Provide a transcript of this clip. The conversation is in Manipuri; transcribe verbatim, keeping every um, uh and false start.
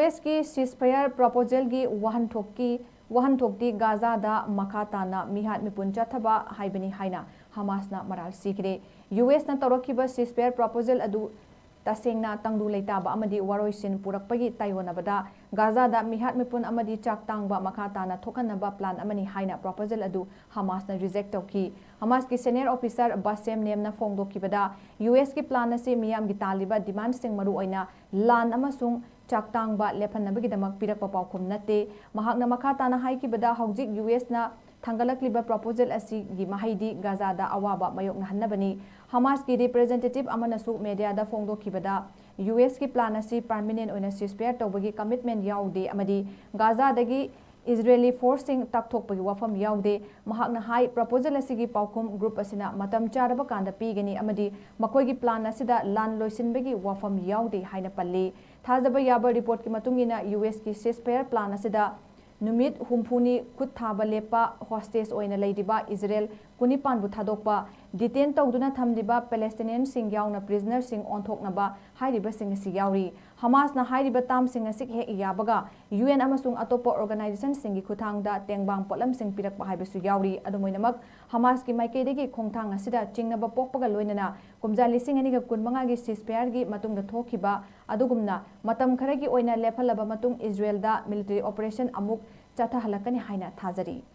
ꯀꯤ ceasefire proposalꯒꯤ ꯋꯥꯍꯟꯊꯣꯛꯀꯤ ꯋꯥꯍꯟꯊꯣꯛꯇꯤ ꯒꯥꯖꯥꯗ ꯃꯈꯥ ꯇꯥꯅ ꯃꯤꯍꯥꯠ ꯃꯤꯄꯨꯟ ꯆꯠꯊꯕ ꯍꯥꯏꯕꯅꯤ ꯍꯥꯏꯅ ꯍꯃꯥꯁꯅ ꯃꯔꯥꯜ ꯁꯤꯈ꯭ꯔꯦ꯫ USꯅ ꯇꯧꯔꯛꯈꯤꯕ ceasefire proposal ꯑꯗꯨ ꯇꯁꯦꯡꯅ ꯇꯪꯗꯨ ꯂꯩꯇꯥꯕ ꯑꯃꯗꯤ ꯋꯥꯔꯣꯏꯁꯤꯟ ꯄꯨꯔꯛꯄꯒꯤ ꯇꯥꯏꯑꯣꯟꯅꯕꯗ ꯒꯥꯖꯥꯗ ꯃꯤꯍꯥꯠ ꯃꯤꯄꯨꯟ ꯑꯃꯗꯤ ꯆꯥꯛ ꯇꯥꯡꯕ ꯃꯈꯥ ꯇꯥꯅ ꯊꯣꯛꯍꯟꯅꯕ plan ꯑꯃꯅꯤ ꯍꯥꯏꯅ proposal ꯑꯗꯨ ꯍꯃꯥꯁꯅ reject ꯇꯧꯈꯤ꯫ ꯍꯃꯥꯁꯀꯤ senior officer ꯕꯥꯁꯦꯝ ꯅꯦꯝꯅ ꯐꯣꯡꯗꯣꯛꯈꯤꯕꯗ, USꯀꯤ plan ꯑꯁꯤ ꯃꯤꯌꯥꯝꯒꯤ ꯇꯥꯜꯂꯤꯕ demandꯁꯤꯡ, ꯃꯔꯨꯑꯣꯏꯅ ꯂꯥꯟ ꯑꯃꯁꯨꯡ ꯆꯥꯛ ꯇꯥꯡꯕ ꯂꯦꯞꯍꯟꯅꯕꯒꯤꯗꯃꯛ ꯄꯤꯔꯛꯄ ꯄꯥꯎꯈꯨꯝ ꯅꯠꯇꯦ꯫ ꯃꯍꯥꯛꯅ ꯃꯈꯥ ꯇꯥꯅ ꯍꯥꯏꯈꯤꯕꯗ, ꯍꯧꯖꯤꯛ USꯅ ꯊꯥꯡꯒꯠꯂꯛꯂꯤꯕ proposal ꯑꯁꯤꯒꯤ ꯃꯍꯩꯗꯤ ꯒꯥꯖꯥꯗ ꯑꯋꯥꯕ ꯃꯥꯌꯣꯛꯅꯍꯟꯅꯕꯅꯤ꯫ ꯍꯃꯥꯁꯀꯤ representative ꯑꯃꯅꯁꯨ mediaꯗ ꯐꯣꯡꯗꯣꯛꯈꯤꯕꯗ, USꯀꯤ plan ꯑꯁꯤ permanent ꯑꯣꯏꯅ ceasefire ꯇꯧꯕꯒꯤ commitment ꯌꯥꯎꯗꯦ ꯑꯃꯗꯤ ꯒꯥꯖꯥꯗꯒꯤ Israeli forceꯁꯤꯡ ꯇꯥꯛꯊꯣꯛꯄꯒꯤ ꯋꯥꯐꯝ ꯌꯥꯎꯗꯦ꯫ ꯃꯍꯥꯛꯅ ꯍꯥꯏ, proposal ꯑꯁꯤꯒꯤ ꯄꯥꯎꯈꯨꯝ group ꯑꯁꯤꯅ ꯃꯇꯝ ꯆꯥꯔꯕ ꯀꯥꯟꯗ ꯄꯤꯒꯅꯤ ꯑꯃꯗꯤ ꯃꯈꯣꯏꯒꯤ plan ꯑꯁꯤꯗ ꯂꯥꯟ ꯂꯣꯏꯁꯤꯟꯕꯒꯤ ꯋꯥꯐꯝ ꯌꯥꯎꯗꯦ ꯍꯥꯏꯅ ꯄꯜꯂꯤ꯫ ꯊꯥꯖꯕ ꯌꯥꯕ reportꯀꯤ ꯃꯇꯨꯡ ꯏꯟꯅ, USꯀꯤ ceasefire plan ꯑꯁꯤꯗ ꯅꯨꯃꯤꯠ ꯍꯨꯝꯐꯨꯅꯤ ꯈꯨꯠ ꯊꯥꯕ ꯂꯦꯞꯄ, hostage ꯑꯣꯏꯅ ꯂꯩꯔꯤꯕ ꯏꯖꯔꯦꯜ ꯀꯨꯟꯅꯤꯄꯥꯟꯕꯨ ꯊꯥꯗꯣꯛꯄ, detain ꯇꯧꯗꯨꯅ ꯊꯝꯂꯤꯕ Palestinianꯁꯤꯡ ꯌꯥꯎꯅ prisonerꯁꯤꯡ ꯑꯣꯟꯊꯣꯛꯅꯕ ꯍꯥꯏꯔꯤꯕꯁꯤꯡ ꯑꯁꯤ ꯌꯥꯎꯔꯤ꯫ ꯍꯃꯥꯁꯅ ꯍꯥꯏꯔꯤꯕ termꯁꯤꯡ ꯑꯁꯤ ꯍꯦꯛ ꯌꯥꯕꯒ UN ꯑꯃꯁꯨꯡ ꯑꯇꯣꯞꯄ organizationꯁꯤꯡꯒꯤ ꯈꯨꯠꯊꯥꯡꯗ ꯇꯦꯡꯕꯥꯡ ꯄꯣꯠꯂꯝꯁꯤꯡ ꯄꯤꯔꯛꯄ ꯍꯥꯏꯕꯁꯨ ꯌꯥꯎꯔꯤ꯫ ꯑꯗꯨꯝ ꯑꯣꯏꯅꯃꯛ, ꯍꯃꯥꯁꯀꯤ ꯃꯥꯏꯀꯩꯗꯒꯤ ꯈꯣꯡꯊꯥꯡ ꯑꯁꯤꯗ ꯆꯤꯡꯅꯕ ꯄꯣꯛꯄꯒ ꯂꯣꯏꯅꯅ ꯀꯨꯝꯖꯥ ꯂꯤꯁꯤꯡ ꯑꯅꯤꯒ ꯀꯨꯟꯃꯉꯥꯒꯤ ceasefireꯒꯤ ꯃꯇꯨꯡꯗ ꯊꯣꯛꯈꯤꯕ ꯑꯗꯨꯒꯨꯝꯅ ꯃꯇꯝ ꯈꯔꯒꯤ ꯑꯣꯏꯅ ꯂꯦꯞꯍꯜꯂꯕ ꯃꯇꯨꯡ ꯏꯖꯔꯦꯜꯗ military operation ꯑꯃꯨꯛ ꯆꯠꯊꯍꯜꯂꯛꯀꯅꯤ ꯍꯥꯏꯅ ꯊꯥꯖꯔꯤ꯫